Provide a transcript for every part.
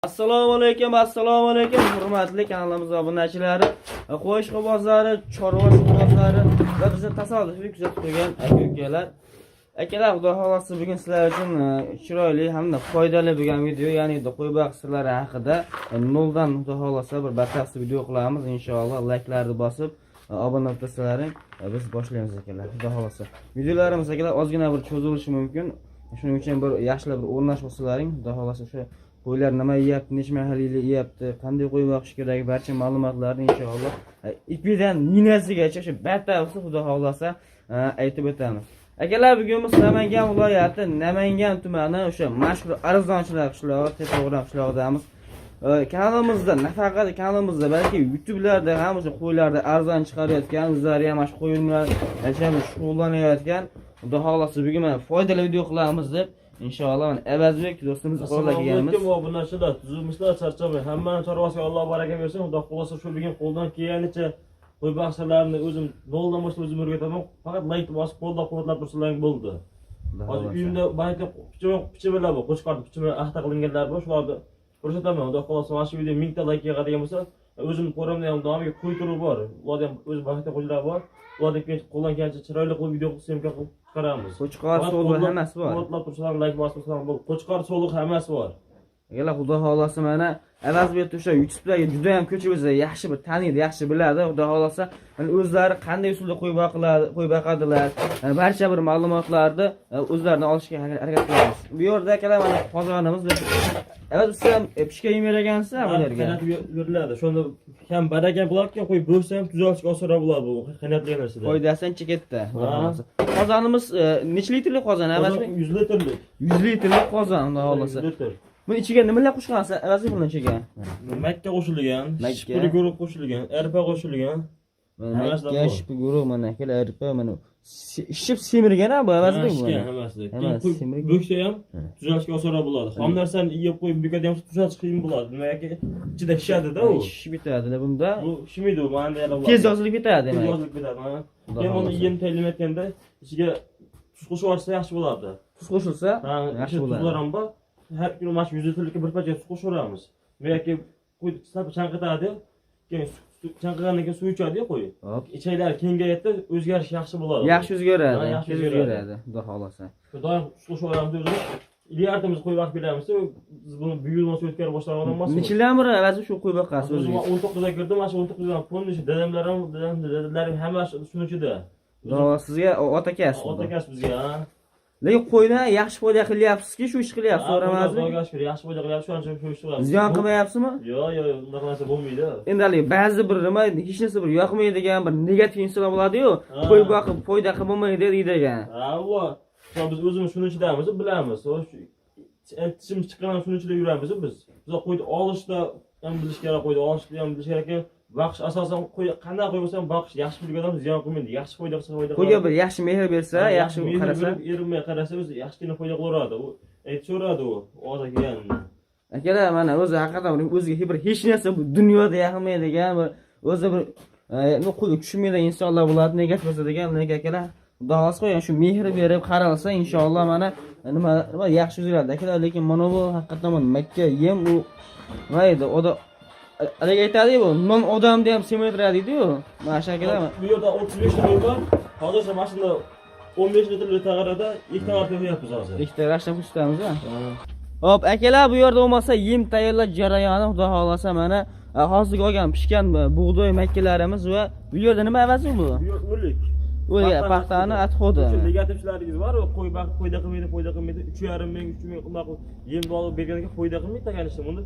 Assalomu alaykum, assalomu alaykum, hurmatli kanalimiz obunachilari, qo'y ishqibozlari, chorva ishqibozlari va bizni tasodifiy kuzatib qo'ygan aka-ukalar. Akalar, Xudo xolasa, bugun sizlar uchun chiroyli hamda foydali bo'lgan video, ya'ni qo'y boqish sirlari haqida noldan, Xudo xolasa, bir batafsil video qilamiz. Inshaalloh layklarni bosib, obuna bo'lib tursalaring, biz boshlaymiz, akalar. Xudo xolasa. Videolarimiz, akalar, ozgina bir cho'zilishi mumkin. Shuning uchun bir yaxshilab bir o'rnashib olsalaring, Xudo xolasa, o'sha qo'ylar nima yeyapti, necha mahal yeyapti, qanday qo'y boqish kerak, barcha ma'lumotlarni inshaalloh ipidan ninasigacha o'sha batafsil, Xudo xohlasa, aytib o'tamiz. Akalar, bugun biz Namangan viloyati, Namangan tumani, o'sha mashhur arzonchilar qishlog'i, Tepag'uram qishlog'idamiz. Kanalimizda, nafaqat kanalimizda, balki YouTube'larda ham o'sha qo'ylarni arzon chiqarayotgan, o'zlari ham mana shu qo'y bilan shug'ullanayotgan. Xudo xohlasa, bugun mana foydali video qilamiz deb, inshaalloh, mana Avazbek do'stimizni qo'lga Assalomu kelganmiz. alaykum, obunachilar, tuzukmisizlar, charchamang. Hammani chorvasiga Alloh baraka bersin. Xudo xohlasa, shu bugun qo'ldan kelganicha qo'y boqishlarni o'zim noldan boshlab o'zim o'rgataman. Faqat layk bosib, qo'llab quvvatlab tursalaring bo'ldi. Xudo Hozir xohlasa. Uyimda bayta pichmalar bor, qo'chqor pichma ahta qilinganlar bor, shularni ko'rsataman. Xudo xohlasa, mana shu video 1000 ta layk yig'adigan bo'lsa, o'zim qo'rimda ham nomiga qo'y turi bor. Ularda ham o'z bayta qo'ylar bor. Ularni keyin qo'ldan kelgancha chiroyli qilib video qilib, съёмка qilib chiqaramiz. Qo'chqor so'liq hammasi bor. Quvvatlab tursalaring, layk bosib tursalaring bo'ldi. Qo'chqor so'liq hammasi bor. Akalar, Xudo xohlasa, mana Avazbek o'sha YouTube'larga juda ham ko'chib o'tsa, yaxshi bir taniydi, yaxshi biladi. Xudo xohlasa, mana o'zlari qanday usulda qo'y boqiladi, qo'y boqadilar, barcha bir ma'lumotlarni o'zlaridan olishga harakat qilamiz. Bu yerda, akalar, mana qozonimiz. Avaz, siz ham pishgan yem bergansiz bularga. Qaynatib beriladi. Shunda ham baraka bo'ladi, keyin qo'y bo'lsa ham tuzalishga osonroq bo'ladi bu qaynatilgan narsada. Foydasi ancha katta, Xudo Ha. xohlasa. Qozonimiz necha litrlik qozon, Avazbek? 100 litrlik. 100 litrlik qozon, Xudo xohlasa. 100 litr. Buni ichiga nimalar qo'shgansiz, Avazbek, buni ichiga? Makka qo'shilgan, Makka. shipiri guruh qo'shilgan, arpa qo'shilgan. Mana Hammasi makka, bor. shipiguru, mana akalar, arpa, mana shishib semirgan ha bu, Avazbek, Ha, bu. shishgan hammasi. Keyin Hammasi qo'y semirgan. bo'ksa ham tuzalishga osonroq bo'ladi. Xom narsani yeb qo'yib bukadi ham tuzalish qiyin bo'ladi. Nimagaki ichida shishadi-da u. Shishib bitadi bunda. Bu shishmaydi u, mana bo'ladi. Tez yozilib ketadi Tez demak. yozilib ketadi, ha. Xudo Keyin uni xohlasa. yem tayyorlayotganda ichiga tuz qo'shib yuborsa yaxshi bo'ladi. Tuz qo'shilsa Ha, yaxshi ichida bo'ladi. tuzlar ham bor. Har kuni mana shu 100 litrlikka bir pacha suv qo'shaveramiz. Yoki qo'y sal chanqitadi. Keyin chanqagandan keyin suv ichadi qo'y. Hop. Ichaklar kengayadi, o'zgarish yaxshi bo'ladi. Yaxshi o'zgaradi, Ha, yaxshi tez o'zgaradi. o'zgaradi, Xudo xohlasa. Shu doim suv qo'shaveramiz o'zimiz. Ilgarimiz qo'y vaqt beramiz. Biz buni bu yil o'tkazib boshlagan odam emasmiz. Necha yildan beri, Avazbek, shu qo'y boqasiz O'zim o'zingiz? 19 ga kirdim, mana shu 19 dan полный dadamlar ham, dadam, dadalarim hammasi shuni ichida. Xudo sizga ota kasb. Ota kasb bizga, ha. Lekin qo'ydan yaxshi foyda qilyapsizki, shu ish qilyapsiz, Ha, so'ramazmi? Xudoga shukur, yaxshi foyda qilyapti, shuning uchun shu ishni qilamiz. Ziyon qilmayapsizmi? Yo'q, unaqa narsa bo'lmaydi. Endi haligi ba'zi bir nima, hech narsa bir yoqmaydigan bir negativ insonlar bo'ladi-yu, Ha. qo'y boqib foyda qilib bo'lmaydi deydigan. Ha, u biz o'zimiz shuni ichidamiz, bilamiz. Tishimiz chiqqan shuni ichida yuramiz biz. Biz qo'yni olishda ham bilish kerak, qo'yni olishda ham bilish kerak. Boqish asosan qo'y qanday qo'y bo'lsa ham boqish yaxshi bilgan odam ziyon qilmaydi. Yaxshi foyda qilsa foyda Qo'yga bir yaxshi mehr bersa, yaxshi mehr qarasa. berib, erinmay qarasa, o'zi yaxshigina foyda qilaveradi. U aytishaveradi u og'zga kelganini. Akalar, mana o'zi haqiqatan bir o'ziga bir hech narsa bu dunyoda yoqmaydigan bir o'zi bir qo'yga tushmaydigan insonlar bo'ladi, negativ bo'lsa degan, lekin, akalar, Xudo xohlasa, qo'ygan shu mehr berib qaralsa, inshaalloh, mana nima nima yaxshi o'zgaradi, akalar. Lekin mana bu haqiqatan mana makka yem, u nima edi, haligi aytadiyu, bu non odamni ham semirtiradi deydiyu, mana shu, akalar. Bu yerda 35 ta qo'y bor. Hozircha mana shunda 15 litrlik tag'arada ikkita tag'ar to'kayapmiz hozir. Ikkita rashlab ustamiz. Hop, akalar, bu yerda bo'lmasa yem tayyorlash jarayoni, Xudo xohlasa, mana hozirgi olgan pishgan bug'doy makkalarimiz va bu yerda nima, Avazi, bu? Bu yer o'lik. O'lik, paxtani отходи. O'sha negativchilaringiz bor, u qo'y baqib foyda qilmaydi, foyda qilmaydi. 3,5 ming, 3 ming qilma qilib yem olib berganiga foyda qilmaydi, конечно. Buni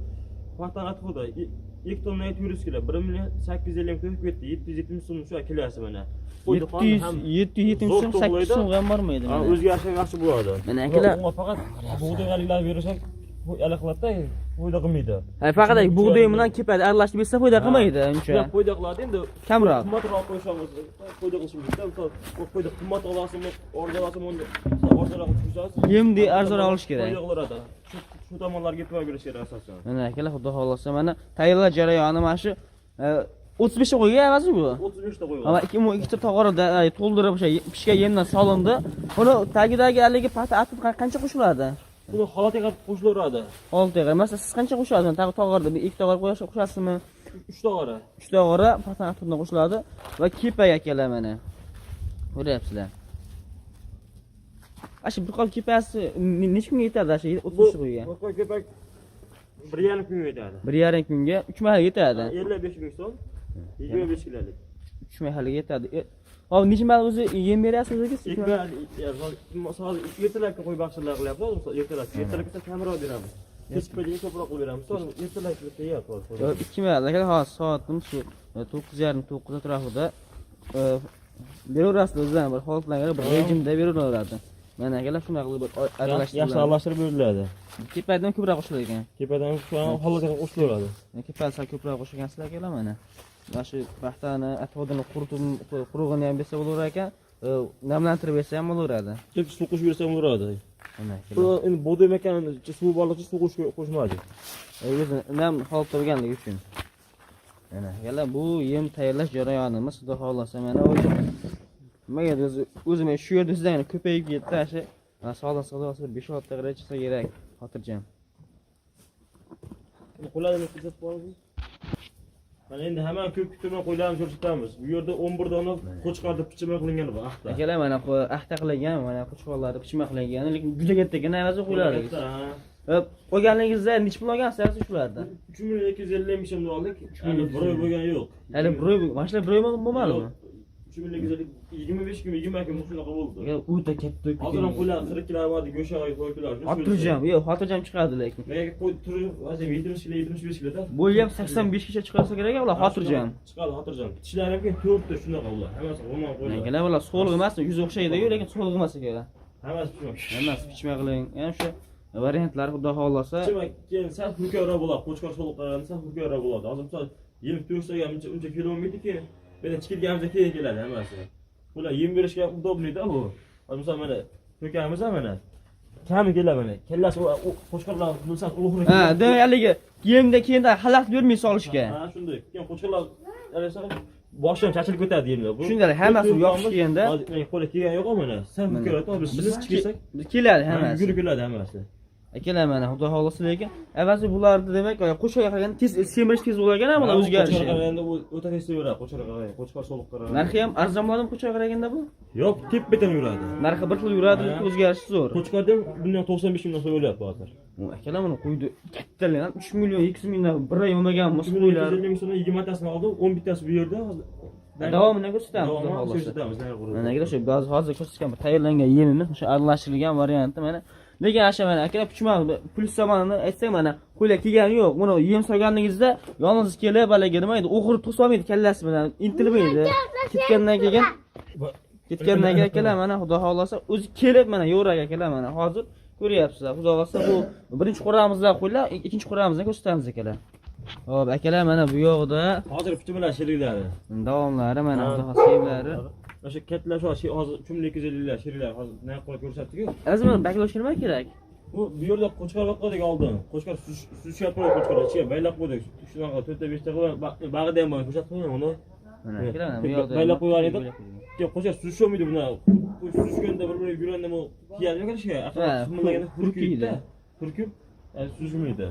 paxtani отходи 2 tonnaga 400 kilo, 1 million 850 ming to'kib ketdi. 770 so'm shu kilosi mana. Qo'yni qoni ham 770 zo'r so'm, 8 to'g'laydi. So'mga ham bormaydi Ha, mana. o'zgarishi ham yaxshi bo'ladi. Mana, akalar. Unga faqat bug'doy haliklar berasan, anaqa qiladi-da, foyda qilmaydi. Ha, faqat bug'doy bilan kepadi aralashtirib bersa foyda qilmaydi uncha. Juda foyda qiladi endi. Kamroq. Qimmatroq qo'yishamiz, foyda qilishimiz. Misol, qo'yni qimmat olasizmi, arzon olasizmi, unda arzonroq tushasiz. Yemni arzonroq olish kerak. Foyda qiladi. Shu tomonlarga e'tibor berish kerak asosan. Mana, akalar, Xudo xohlasa, mana tayyorlash jarayoni mana shu 35 ta qo'ygan, emasmi bu? 35 ta qo'ygan. Ama ikkita tog'orada to'ldirib o'sha pishgan yemdan solindi. Buni tagidagi haligi paxta atib qancha qo'shiladi? Buni holatiga qarab qo'shilaveradi. Olti qarab. Masalan, siz qancha qo'shasiz? Tag'i tog'orda bir ikki tog'or qo'shasizmi? 3 tog'ora. 3 tog'ora paxtani atxuddan qo'shiladi va kepak akalar mana. Ko'ryapsizlar. Shu bir qop kepasi necha kunga yetadi shu 30 ta qo'yga? Bu qo'y kepak 1,5 kunga yetadi. 1,5 kunga 3 mahalga yetadi. 55 ming so'm. 25 kilolik. 3 mahalga yetadi. Hop, necha mahal o'zi yem berasiz o'zingiz? Ikki mahal, misol ertalabki qo'y baxshillar qilyapmiz, misol ertalabki, ertalabki kamroq beramiz. Kechki paytga ko'proq qilib beramiz. Misol ertalabki bitta yeyapti hozir. Yo'q, 2 mahal. Aka, hozir soatimiz shu 9:30 9 atrofida beraverasizlar o'zidan bir holatlarga bir rejimda beraveradi. Mana akalar shunaqa qilib bir aralashtirib. Yaxshi aralashtirib beriladi. Kepakdan ko'proq qo'shilar ekan. Kepadan holatga qo'shilaveradi. Kepak sal ko'proq qo'shgansizlar akalar mana. Mana shu paxtani, atvodini quritib, qurug'ini ham bersa bo'laverar ekan, namlantirib bersa ham bo'laveradi. Deb suv qo'shib bersa ham bo'laveradi. Mana akalar. Bu endi bug'doy makanini suvi borligicha suv qo'shmadik. O'zi nam holatda bo'lganligi uchun. Mana akalar, bu yem tayyorlash jarayonimiz, xudo xohlasa mana o'zi nimaga o'zi men shu yerda sizdan ko'payib ketdi, shu sog'liq xudo xohlasa 5-6 ta chiqsa kerak, xotirjam. Qo'llarini ko'rsatib qo'yamiz. Mana endi hamma ko'p kuttirmay qo'ylarni ko'rsatamiz. Bu yerda 11 dona qo'chqorda pichma qilingan bu axta. Akalar mana axta qilingan, mana qo'chqorlarni pichma qilingan, lekin juda katta ekan avasi qo'ylar. Ha. Qo'yganligingizda necha pul olgansiz avasi shulardan? 3 250 ming so'mdan oldik. Hali bir oy bo'lgani yo'q. Hali bir oy, mana shular bir oy bo'lmadimi? 3 250 25 kun, 20 kun shunaqa bo'ldi. Akalar o'ta katta bo'lib Hozir ham ketgan. qo'ylar 40 kilo bordi, go'sht qo'ylar. Xotirjam, yo'q, xotirjam chiqadi lekin. Nega qo'y turi hozir 70 kilo, 75 kiloda. Bo'yi ham 85 gacha chiqarsa kerak ular, xotirjam. Chiqadi xotirjam. Tishlari ham keyin 4 ta shunaqa ular. Hammasi ro'mol qo'ylar. Akalar ular so'liq emas, yuz o'xshaydi-yu, lekin so'liq emas akalar. Hammasi pichma. Hammasi pichma qiling. Yana shu variantlar xudo xohlasa. Pichma keyin sal hurkakroq bo'ladi. Qo'chqor so'liq qaraganda sal hurkakroq bo'ladi. Hozir misol yem to'ksak ham uncha kelolmaydi keyin. Mana chiqilganimizda keyin keladi hammasi. Bular yem berishga удобный da bu. Hozir misol mana to'kamiz ham mana. Kami keladi mana. Kallasi qo'chqorlar bilsan o'g'ri. Ha, demak haligi yemda keyin xalaqit bermay solishga. Ha, shunday. Keyin qo'chqorlar boshi ham chachilib ketadi yemlar. Bu Shunday, hammasi yopishganda. Hozir qo'li kelgani yo'q mana. Sal hurkakroq biz chiqsak, Biz keladi hammasi. yugurib keladi hammasi. Akalar mana xudo xohlasa lekin avvaliga bularni demak qo'shqorga qaraganda tez semirish tez bo'lar ekan bular o'zgarishi. Qo'chqorga qaraganda u o'ta tez yuradi, qo'chqorga qaraganda, qo'chqor so'liq qaraganda. Narxi ham arzon bo'ladimi qo'chqorga qaraganda bu? Yo'q, teppa-teng yuradi. Narxi bir xil yuradi, lekin o'zgarishi zo'r. Qo'chqorda ham bundan 95 mingdan so'm o'lyapti hozir. U akalar buni qo'ydi kattalar ham 3 million 200 mingdan bir oy olmagan qo'ylar. 3 ming so'mdan 20 tasini oldim, 11 tasi bu yerda hozir. Davomini ko'rsatamiz xudo Davomini xohlasa. ko'rsatamiz. Mana akalar shu ba'zi hozir ko'rsatgan bir tayyorlangan yemimiz, o'sha aralashtirilgan varianti mana. Lekin asha mana akalar pichma plyus tomonini aytsak mana qo'ylar kelgani yo'q. Buni yem solganingizda yolg'iz kelib haligi nima edi, o'g'ri to'solmaydi kallasi bilan, intilmaydi. Ketgandan keyin akalar mana xudo xohlasa o'zi kelib mana yo'rak akalar mana hozir ko'ryapsizlar. Xudo xohlasa bu birinchi qo'ramizda qo'ylar, ikkinchi qo'ramizdan ko'rsatamiz akalar. Xo'p, akalar mana bu yoqda Hozir pichmalar sheriklari. davomlari mana xudo xohlasa sheriklari. O'sha kattalar shu hozir 3250 lar sheriklar hozir naq qo'yib ko'rsatdik-ku. Azim buni baklashga nima kerak? Bu yerda qo'chqor boqdik oldin. Qo'chqor suzishyapti qo'chqor ichiga baylab qo'ydik. Shunaqa 4 ta 5 ta qilib bag'ida ham bor ko'rsatib qo'ying uni. Mana akalar mana bu yoqda. Baylab qo'ygan edik. Keyin qo'chqor suzisholmaydi buni. Suzishganda bir-biriga yugurganda bu tiyadi qarashga. Aql hurkiydi. Hurkib suzishmaydi.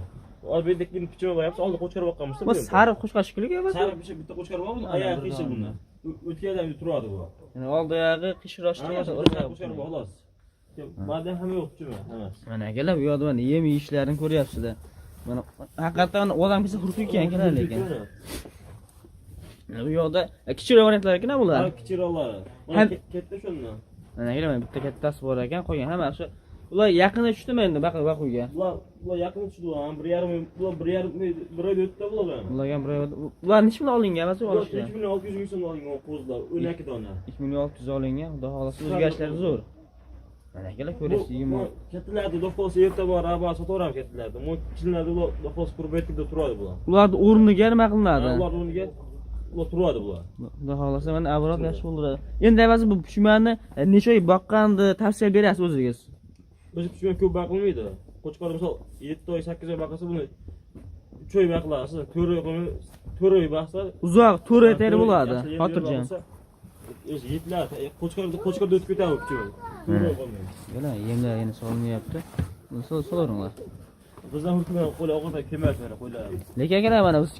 Hozir bu yerda keyin pichma qo'yapmiz. Oldin qo'chqor boqqanmiz. Bu sariq qo'chqor shekilli emas. Sariq bitta qo'chqor bor, buni oyog'i qiyshiq buni. O'tgan ham turadi bu. Ya'ni oldi oyog'i qishroq Qo'chqor bor xolos. Ba'da hamma yo'q pichma, hammasi. Mana akalar bu yoqda mana yem yeyishlarini ko'ryapsizlar. Mana haqiqatdan odam kelsa hurkib ekan akalar lekin. Mana bu yoqda kichikroq variantlar ekan bular. Ha, kichikroqlari. Mana katta shundan. Mana akalar mana bitta kattasi bor ekan, qolgan hammasi ular yaqinda tushdimi endi baquvga? Bular yaqin tushdi, bular ham 1,5, bular 1,5 bir oyda o'tdi bular ham. Ularga ham bir oy. Ular necha pul olingan hammasi Bular olishgan? 3 million 600 ming so'm olingan qo'zilar, 12 dona. 2 million 600 olingan, xudo xohlasa o'zgarishlar zo'r. Mana akalar ko'ryapsiz, Bu kattalarni xudo xohlasa erta bor, avval sotaveramiz kattalarni. Bu kichiklarni ular xudo xohlasa qurbaytlikda turadi bular. Ularni o'rniga nima qilinadi? Ular o'rniga ular turadi bular. Xudo xohlasa mana avrot yaxshi bo'ladi. Endi avval bu pichmani necha oy boqqanni tavsiya berasiz o'zingiz? O'zi pichma ko'p baqilmaydi. Qo'chqor misol 7 oy, 8 oy baqilsa buni 3 oy baqilasiz, 4 oy qilmay 4 oy baqsa Uzoq 4 oy tayyor bo'ladi, yaxshi xotirjam. baqilsa, o'zi yetiladi. Qo'chqorda o'tib ketadi bu pichma. 4 oy qolmaydi. Mana yemlar yana solinyapti. Solaveringlar. Bizdan hukmdan qo'ylar o'g'irda kelmaydi mana qo'ylar. Lekin akalar mana o'zi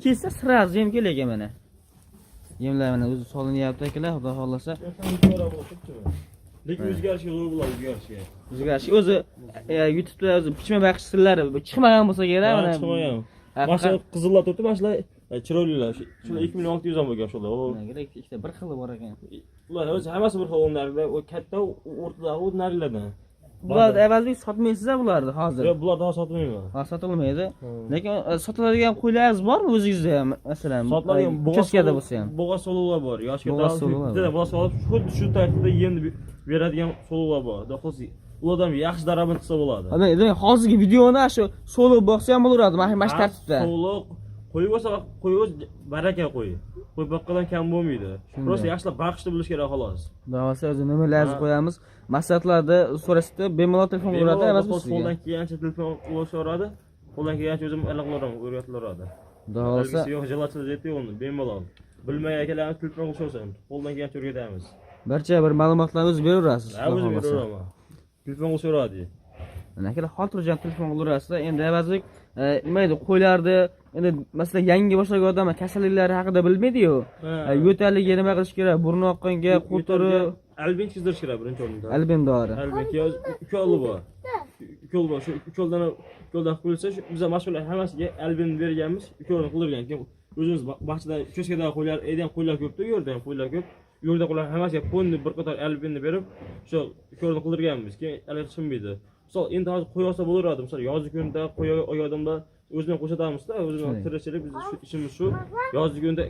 kelsa sразу yem kerak ekan mana. Yemlar mana o'zi solinyapti akalar, xudo xohlasa. Lekin o'zgarishga zo'r bo'ladi, o'zgarishga. O'zgarish o'zi YouTube'da o'zi pichma baqish sirlari chiqmagan bo'lsa kerak mana. Chiqmagan. Ha, Mana shu faqat- qizillar turibdi, mana shular chiroylilar. Shular 2 600 ham bo'lgan shular. Mana ikkita bir xili bor ekan. Ular o'zi hammasi bir xil o'nlarida, u katta, u o'rtadagi, u narilardan. Bularni avvalgi sotmaysiz bularni hozir. Yo'q, bularni hozir sotmayman. Ha, sotilmaydi. Lekin sotiladigan qo'ylaringiz bormi o'zingizda ham masalan? Sotiladigan Uchastkada bo'lsa ham. Bo'g'oz soluvlar bor. Yoshga Bo'g'oz soluvlar bitta bor. bo'g'oz solib, xuddi shu tartibda yemni beradigan soluvlar bor. Xudo xohlasa, ulardan yaxshi daromad qilsa bo'ladi. Demak, hozirgi videoni shu so'liq boqsa ham bo'laveradi, mana shu tartibda. So'liq qo'y bo'lsa, qo'y o'zi baraka qo'y. Qo'y boqqandan kam bo'lmaydi. Shunday. Просто yaxshilab boqishni bilish kerak xolos. Xudo xohlasa o'zi nomerlaringizni Ha. qo'yamiz. Maslahatlarda so'rashda bemalol telefon qilaveradi, Bemalol emas xolos sizga. Qo'ldan kelgancha telefon qilishaveradi. Qo'ldan kelgancha o'zim aloqalarım o'rgatilaveradi. Xudo xohlasa Belgisi yo'q, jelatin yo'q uni bemalol. Bilmay akalarimiz telefon qilishaversin. Qo'ldan kelgancha o'rgatamiz. Barcha bir ma'lumotlarni o'zi beraverasiz. Ha, Xudo o'zim xohlasa. beraveraman. Telefon qilishaveradi. Mana akalar xotirjam telefon qilaverasizlar. Endi avazlik nima edi, qo'ylarni endi masalan yangi boshlagan odamlar kasalliklari haqida bilmaydi-yu. Ha. Yo'taliga nima qilish kerak, burni oqqanga, qo'tiri, Albin chizdirish kerak birinchi o'rinda. Albin dori. Albin keyin ukoli bor. Ukol bor. Shu ukoldan qo'yilsa, shu biz mashg'ulot hammasiga albin berganmiz, ukolni qildirgan. Keyin o'zimiz bog'chada cho'chkadagi qo'ylar, evda ham qo'ylar ko'pda, u yerda ham qo'ylar ko'p. U yerda qo'ylar hammasiga полный bir qator albinni berib, shu ukolni qildirganmiz. Keyin haligi chiqmaydi. Misol endi hozir qo'y olsa bo'laveradi. Misol yozgi kunda qo'y olgan odamlar o'zini qo'shatamizda, o'zini Shunday. tirikchilik biz shu ishimiz shu. Yozgi kunda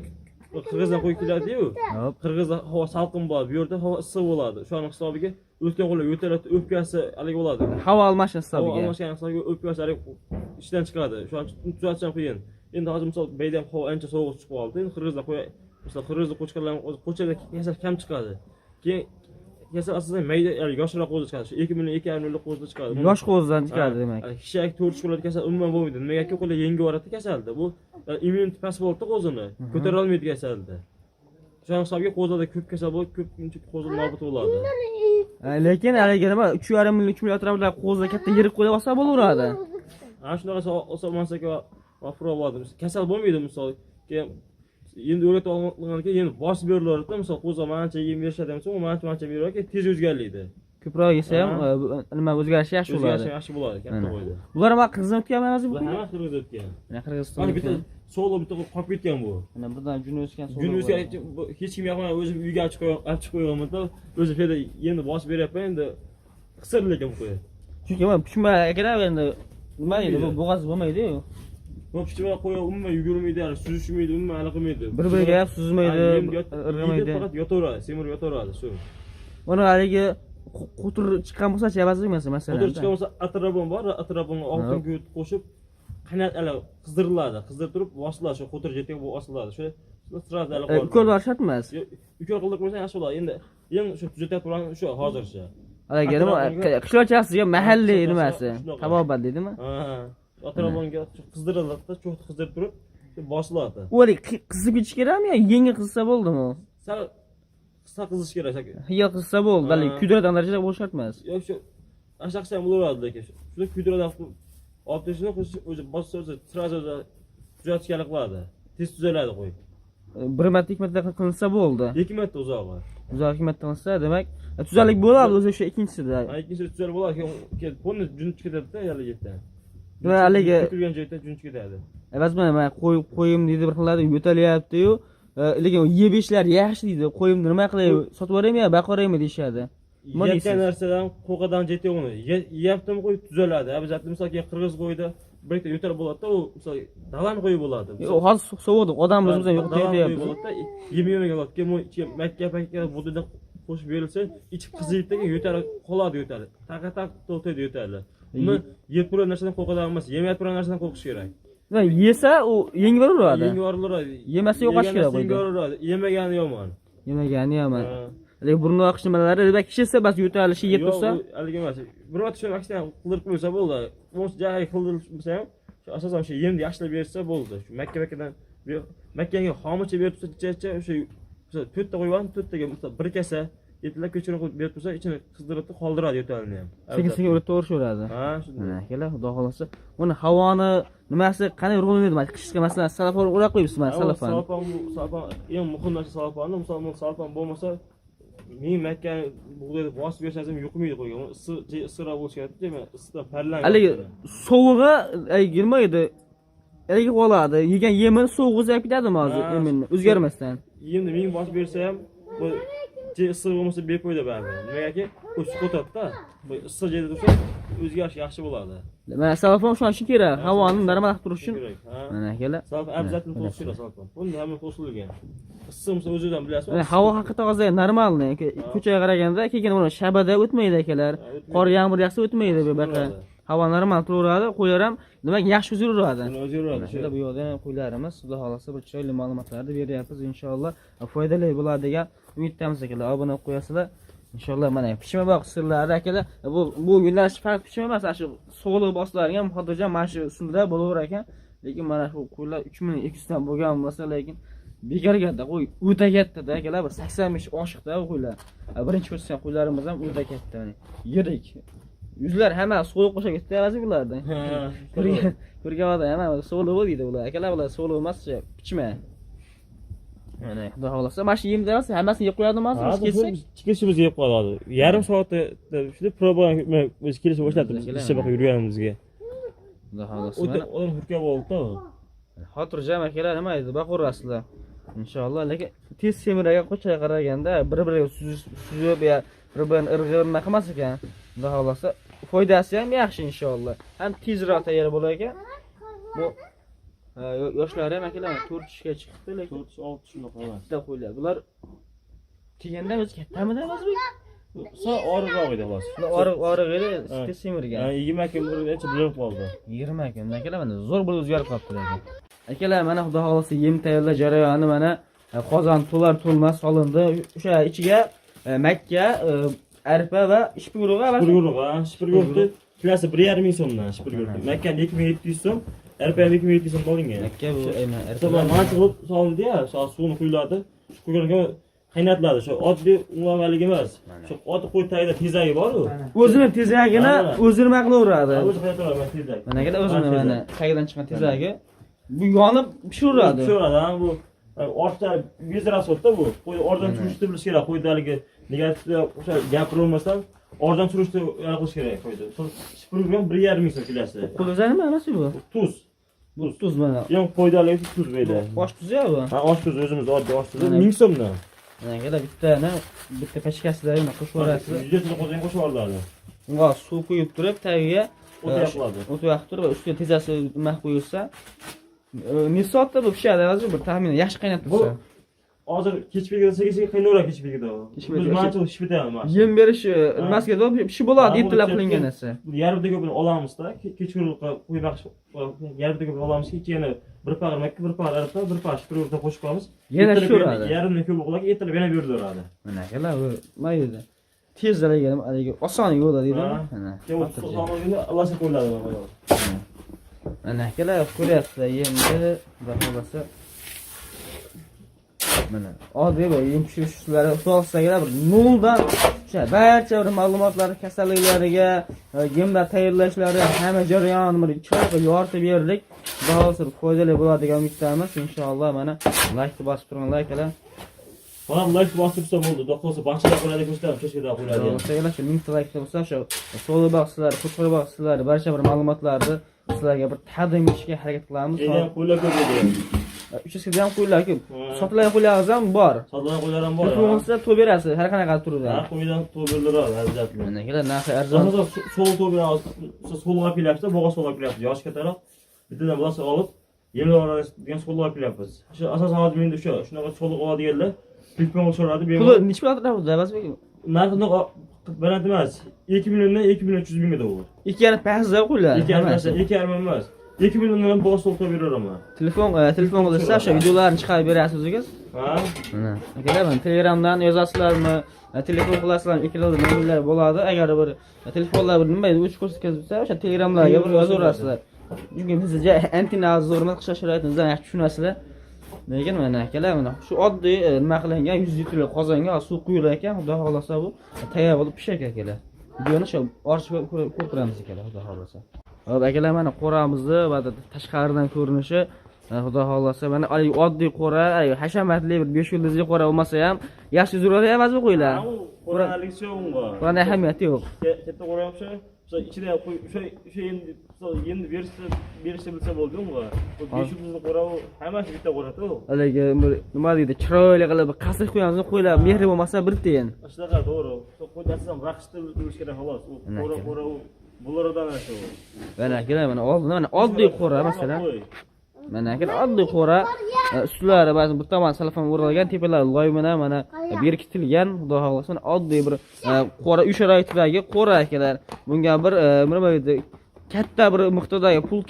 Qirg'izdan qo'y keladi-yu. Hop. Qirg'izda havo salqin bo'ladi, bu yerda havo issiq bo'ladi. Shuning hisobiga o'tgan qo'ylar yo'taladi, o'pkasi haligi bo'ladi. Havo almashish Havo hisobiga. almashgan hisobiga o'pkasi haligi ishdan chiqadi. Shuning uchun tuzatish ham qiyin. Endi hozir misol bayda ham havo ancha sovuq chiqib qoldi. Endi Qirg'izda qo'y, misol Qirg'izda qo'chqorlar o'zi qo'chada kasal kam chiqadi. Keyin kasal asosan mayda, ya'ni yoshroq qo'zi chiqadi. Shu 2 million, 2,5 million qo'zi chiqadi. Yosh qo'zidan chiqadi Ha, demak. Kishak to'rt qo'lda kasal umuman bo'lmaydi. Nimagaki qo'lda yengib yuboradi kasalni. Bu immunitet past bo'libdi qo'zini. Ko'tara olmaydi kasalni. Shuning hisobiga qo'zlarda ko'p kasal bo'lib, ko'pincha qo'zi nobud bo'ladi. Lekin haligi nima 3,5 million, 3 million atrofida qo'zda katta yirik qo'ylar olsa bo'laveradi. Ana shunaqa olsa vafro bo'ladi. Kasal bo'lmaydi misol. Keyin endi o'rgatib olgandan keyin endi bosib berilaveradi. Misol qo'zi mancha yem berishadi, misol mancha mancha beradi, tez o'zgarlaydi. Ko'proq yesa ham nima o'zgarishi yaxshi bo'ladi. O'zgarishi yaxshi bo'ladi, katta Mana. qo'yda. Bular nima Qirg'iziston o'tganmi emas bu? Bular hammasi Qirg'iz o'tgan. Mana Qirg'iziston. Mana bitta o'tgan. solo bitta qolib ketgan bu. Mana birdan juni o'sgan solo. Juni o'sgan bu hech kim yoqmay o'zim uyga olib chiqib olib chiqib qo'yganman-da. O'zim shu yerda endi bosib beryapman endi. Qisir lekin bu qo'y. Chunki mana pichma akalar endi nima deydi bu bo'g'oz bo'lmaydi-yu. Bu pichma qo'y umuman yugurmaydi, hali suzishmaydi, umuman anaqa qilmaydi. Bir-biriga ham suzmaydi, Ha, yem irg'imaydi. yeydi, faqat yotaveradi, semirib yotaveradi shu. Uni haligi qo'tir chiqqan bo'lsa-chi, avaz emas masalan. Qo'tir chiqqan bo'lsa atrabon bor, atrabonga oltin kuyut qo'shib qaynat ala qizdiriladi, qizdirib turib bosiladi shu qo'tir jetiga bosiladi. Shu sразу ala Ukol bor shart emas. Ukol qildirib qo'ysang yaxshi bo'ladi. Endi eng shu tuzatib turgan shu hozircha. Haligi nima qishloqchasiga mahalliy nimasi? Shunaqa. Tabobat deydimi? Ha, atrabonga qizdiriladi, cho'xni qizdirib turib shu bosiladi. U haligi qizib ketish kerakmi yo yengil qizsa bo'ldimi? Sal sal qizish kerak. Yengil qizsa bo'ldi, haligi Ha. kuydiradigan darajada bo'lishi shart emas. Yo'q shu ashaqsa ham bo'laveradi lekin. Shuni kuydiradi olib tashlab o'zi bossa o'zi sразу o'zi tuzatishga qiladi. Tez tuzaladi qo'y. Bir marta ikki marta qilinsa bo'ldi. Ikki marta uzog'i. Uzoq ikki marta qilinsa, demak, tuzalik bo'ladi o'zi o'sha ikkinchisida. Ha, ikkinchisi tuzalib bo'ladi, keyin полный jun chiqib ketadi-da haligi yerdan. Va haligi Kutilgan joyda jun chiqib ketadi. Avaz mana qo'yim deydi bir xillarda yo'talyapti-yu, lekin yeb ishlar yaxshi deydi. Qo'yimni nima qilay, sotib yuboraymi yo baqib yuboraymi deyishadi. Nima Yeyotgan deysiz? narsadan qo'rqadan jeti uni. Yeyaptimi qo'y tuzaladi. Обязательно misol keyin qirg'iz qo'yda bir ikkita yo'tal bo'ladi-da, u misol dalan qo'yi bo'ladi. Yo'q, hozir sovuqdi, odam o'zimiz ham Dalan qo'yi yo'qotayapmiz. bo'ladi-da, yemay yemagan bo'ladi. Keyin bu ichiga makka pakka budidan qo'shib berilsa, ichi qiziydi, keyin yo'tali qoladi yo'tali. Taqa taq to'xtaydi yo'tali. Uni yeb turgan narsadan qo'rqadan emas, yemay turgan narsadan qo'rqish kerak. Nima, yesa u yengib yuboradi. Yengib yuboriladi. Yemasa yo'qotish kerak Yegani qo'ydi. yengib yuboriladi. Yemagani yomon. Yemagani yomon. Ha. Haligi burni oqish nimalari, demak, kishisa bas yo'talishi yeb Yo'q, tursa, u haligi emas. Bir marta shu aksine qildirib qo'ysa bo'ldi. Bo'lmasa jahi qildirib ham, shu asosan shu yemni yaxshilab bersa bo'ldi. Shu makka makkadan makkanga xomicha berib tursa, o'sha misol to'rtta qo'yib oldim, to'rttaga misol bir kasa Ertalab kechqurun qo'yib berib tursa, ichini qizdirib qoldiradi yo'talini ham. Sekin sekin urib to'g'rishaveradi. Ha, shunday. Mana akalar, xudo xohlasa, uni havoni nimasi qanday rol o'ynaydi? Mana qishga masalan salafon o'rab qo'yibsiz mana salafon. Salafon, bu salafon eng muhim narsa salafonni, misol salafon bo'lmasa ming makka bug'doyni bosib bersangiz ham yuqmaydi qo'yga. Uni issiq, issiqroq bo'lishi kerak, demak, issiqdan parlanadi. Haligi sovug'i nima edi? Haligi qoladi. Yegan yemini sovug'i o'zgarib ketadimi hozir yemini o'zgarmasdan? Yemni ming bosib bersa ham bu issiq bo'lmasa befoyda baribir. Nimagaki, u suqotadi-da. Bu issiq yerda tursa o'zgarish yaxshi bo'ladi. Mana salafon o'shaning uchun kerak, havoni normal qilib turish uchun. Kerak, ha. Mana akalar. Salafon обязательно to'sish kerak salafon. Buni hamma to'silgan. Issiq bo'lsa o'zidan bilasizmi? Mana havo haqiqatdan hozir normalniy. Ko'chaga qaraganda keyin mana shabada o'tmaydi akalar. Qor yomg'ir yog'sa o'tmaydi bu yoqqa. Havo normal turaveradi, qo'ylar ham demak yaxshi o'ziraveradi. Buni o'ziraveradi. Mana bu yoqda ham qo'ylarimiz, xudo xohlasa bir chiroyli ma'lumotlarni beryapmiz inshaalloh. Foydali bo'ladi degan umiddamiz akalar. Obuna bo'lib qo'yasizlar. Inshaalloh mana pichma boq sirlari akalar. Bu yo'nalish faqat pichma emas, shu sog'liq boslarga ham xotirjam mana shu usulda bo'laverar ekan. Lekin mana shu qo'ylar 3200 dan bo'lgan bo'lsa, lekin bekor katta qo'y, o'ta katta-da akalar, bir 85 oshiqda bu qo'ylar. Birinchi ko'rsatgan qo'ylarimiz ham o'ta katta, mana yirik. Yuzlar hamma so'liq qo'sha ketdi emas bularda. Ko'rgan odam hamma so'liq deydi bular. Akalar bular so'liq emas, pichma. Mana xudo xohlasa mana shu yemni hammasini yeb qo'yadimi hozir biz kelsak? Kelishimiz yeb qoladi. Yarim soatda shunda proba biz kelishib boshladi biz ishga boqib yurganimizga. Xudo xohlasa O'ta odam hurkab oldi-da. Xotirjam akalar, nima deydi, boqaverasizlar. Inshaalloh, lekin tez semiragan qo'chaga qaraganda bir-biriga suzib ya bir-birini irg'ib nima qilmas ekan. Xudo xohlasa foydasi ham yaxshi inshaalloh. Ham tezroq tayyor bo'lar ekan. Bu yoshlari ham akalar 4 tishga chiqibdi, lekin 4 6 shunaqa emas. Katta qo'ylar. Bular kelganda o'zi kattamidi emas bu? Sal og'riqroq edi xolos. Bular og'riq edi, tez semirgan. 20 kun bir necha bilinib qoldi. 20 kun akalar mana zo'r bo'lib o'zgarib qolibdi lekin. Akalar mana xudo xohlasa yem tayyorlash jarayoni mana qozon to'lar to'lmas solindi. O'sha ichiga makka, arpa va shipir urug'i emas. Shipir urug'i, ha, shipir urug'i kilosi 1,5 ming so'mdan shipir urug'i. Makkani 2700 so'm, arpa ham 2700 so'm olingan. Makka bu arpa. Arpa manchi qilib solindi-ya, suvini quyiladi. Shu quyilgan qaynatiladi. Shu oddiy umuman emas. Shu oddiy qo'y tagida tezagi bor-u. O'zini tezagini o'zi nima qilaveradi? O'zi qaynatiladi mana tezak. Mana akalar o'zini mana tagidan chiqqan tezagi. Bu yonib pishaveradi. Pishaveradi, ha, bu ortda bez rasxodda bu. Qo'y ordan turishni bilish kerak. Qo'ydaligi negativda o'sha gapirolmasdan ordan turishni qilish kerak qo'yda. Shipir bilan 1,5 ming so'm kilosi. Qo'lda nima emas bu? Tuz. Bu tuz mana. Yo'q, qo'ydaligi tuz bu yerda. Osh tuzi ya bu. Ha, osh tuzi o'zimiz oddiy osh tuzi 1000 so'mdan. Mana akalar bitta pachkasida uni qo'shib yuborasiz. 100 ta qozonga qo'shib yuboriladi. Unga suv quyib turib tagiga O't yoqiladi. O't yoqib turib ustiga tezasi nima qo'yilsa, necha soatda bu pishadi hozir bir taxminan yaxshi qaynab tursa. Hozir kech paytida sekin-sekin qaynaveradi kech paytida. Kech Biz mancha pishib ketamiz mana. Yem berish nimasiga pishib bo'ladi, ertalab qilingan narsa. Yarimta ko'pini olamiz-da, kechqurun qo'ymoq yarimta ko'pini olamiz, kecha yana bir pag'ir makka, bir pag'ir arpa, bir pag'ir shipir qo'shib qo'yamiz. Yana pishaveradi. Yarimdan ko'p bo'ladi, ertalab yana berilaveradi. Mana akalar bu nima deydi? Tez haligi oson yo'l deydi. Mana. Alloh qo'yiladi. Mana akalar ko'ryapsizlar, yemni xudo xohlasa. Mana oddiy bir yem pishirish usullari xudo bir noldan o'sha barcha bir ma'lumotlar kasalliklariga, yemlar tayyorlashlari hamma jarayonni bir chiroyli yoritib berdik. Xudo xohlasa foydali bo'ladi degan umiddamiz. Inshaalloh mana like bosib turinglar akalar. Mana like bosib tursa bo'ldi. Xudo xohlasa boshqa qo'yadi, ko'rsatamiz, chechkada qo'yadi. Xudo shu 1000 ta like bo'lsa, shu so'li boqsizlar, qo'chqor boqsizlar, barcha bir ma'lumotlarni sizlarga bir taqdim etishga harakat qilamiz. Keyin qo'ylar ko'p edi. 300 ga ham qo'ylar ko'p. Sotilgan qo'ylarimiz ham bor. Sotilgan qo'ylar ham bor. Bo'lmasa to'p berasiz, har qanaqa turida. Ha, qo'ydan to'p beriladi, albatta. Mana akalar narxi arzon. Asosan so'l to'p beramiz. So'lg'a kelyapti, bo'g'a so'lg'a kelyapti. Yosh kattaroq bittadan bolasi olib, yemlar oladigan so'lg'a kelyapmiz. Shu asosan hozir menda o'sha shunaqa so'lg'a oladiganlar telefon so'radi. Puli necha pul atrofida Avazbek? Narxi baland emas. 2 milliondan 2 million 300 mingga to'g'ri. 2,5 pastda qo'ylar. 2,5 pastda, 2,5 emas. 2 milliondan bo'g'a so'lg'a beraveraman. Telefon qilsa o'sha videolarni chiqarib berasiz o'zingiz. Ha? Mana akalar, mana Telegramdan yozasizlarmi, telefon qilasizlarmi, ikkalada nomerlar bo'ladi. Agar bir telefonlar bir nima o'ch ko'rsatsa, o'sha Telegramlarga bir yozaverasizlar. Chunki biz antenna zo'rimiz, qishloq sharoitimizdan yaxshi tushunasizlar. Lekin mana akalar, mana shu oddiy nima qilingan 100 litrli qozonga suv quyilar ekan, xudo xohlasa bu tayyor bo'lib pishar akalar. Videoni shu orchib ko'rib turamiz akalar, xudo xohlasa. Hop akalar, mana qo'ramizni va tashqaridan ko'rinishi, xudo xohlasa mana haligi oddiy qo'ra, haligi hashamatli bir 5 yulduzli qo'ra bo'lmasa ham yaxshi zurada emas bu qo'ylar. U qo'raligicha unga. Qo'rani ahamiyati yo'q. Katta qo'ra ham o'sha ichida ham qo'y, o'sha endi endi berishsa bilsa bo'ldi unga. Bu 5 yulduzli qo'ra, u hammasi bitta qo'rada u. Haligi bir nima deydi, chiroyli qilib bir qasr qo'yamiz, qo'ylar mehri bo'lmasa bir tiyin. Shunaqa to'g'ri. Qo'y ham raqsda bo'lish kerak xolos. U qo'ra qo'ra u bulardan shu. Mana akalar, mana oldin mana oddiy qo'ra masalan. Mana akalar oddiy qo'ra, ustlari ba'zi bir tomon salafon o'ralgan, tepalari loy bilan mana berkitilgan, xudo xohlasa mana oddiy bir qo'ra, uy sharoitidagi qo'ra akalar. Bunga bir nima deydi, katta bir miqdordagi pul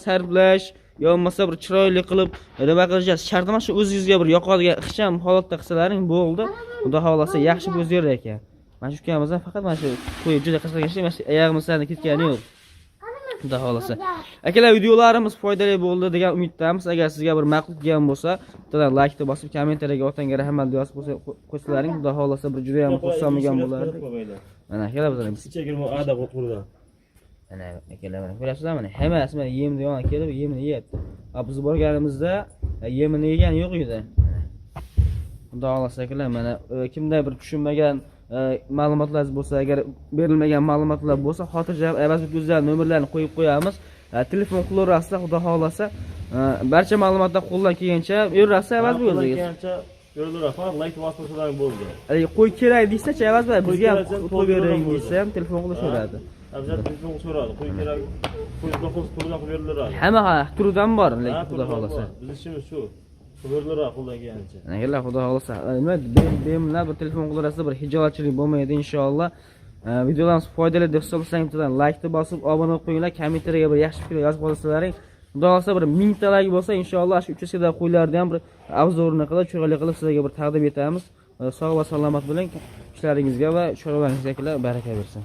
sarflash yo bo'lmasa bir chiroyli qilib nima qilish shart emas, shu o'zingizga bir yoqadigan ixcham holatda qilsalaring bo'ldi. Xudo xohlasa yaxshi o'zgarar ekan. Mana shu ukamiz ham faqat mana shu qo'y juda qiziqgan, mana shu oyog'imizdan ketgani yo'q. Xudo xohlasa. Akalar, videolarimiz foydali bo'ldi degan umiddamiz. Agar sizga bir ma'qul kelgan bo'lsa, bittadan like bosib, kommentariyaga otangga rahmat yozib qo'ysalaring, xudo xohlasa bir juda ham xursand bo'lgan bo'lardik. Mana akalar, bizlar Ichiga kirma ada qo'rda. Mana akalar, mana ko'rasizlar, mana hammasi mana yemni yoniga kelib yemini yeyapti. Biz borganimizda yemini yegani yo'q edi. Xudo xohlasa akalar, mana kimda bir tushunmagan ma'lumotlar bo'lsa, agar berilmagan ma'lumotlar bo'lsa, xotirjam Avazbek o'zlari nomerlarini qo'yib qo'yamiz. Telefon qilaverasizlar, xudo xohlasa barcha ma'lumotlar qo'ldan kelgancha beraverasiz Avazbek o'zingiz. Kelgancha beraveradi. Faqat like bosib qo'ysalaring bo'ldi. Haligi qo'y kerak desa-chi Avazbek, bizga ham Qo'y qo'y bering bo'ldi. Desa ham telefon qilishaveradi. Abzal telefon so'radi. Qo'y kerak. Qo'y xo'z turidan qilib berilaveradi. Hamma turidan bor, lekin xudo xohlasa. Biz ishimiz shu. Berilaveradi qo'ldan kelgancha. Akalar, xudo xohlasa nima bemalol bir telefon qilaverasizlar, bir hijolatchilik bo'lmaydi inshaalloh. Videolarimiz foydali deb hisoblasangiz bittadan like bosib, obuna bo'lib qo'yinglar, kommentariyaga bir yaxshi fikr yozib qolsalaring, xudo xohlasa bir 1000 ta like bo'lsa inshaalloh shu uchastkadagi qo'ylarni ham bir обзор ini qilib, chiroyli qilib sizlarga bir taqdim etamiz. Sog' va salomat bo'ling. Ishlaringizga va chorvalaringizga akalar baraka bersin.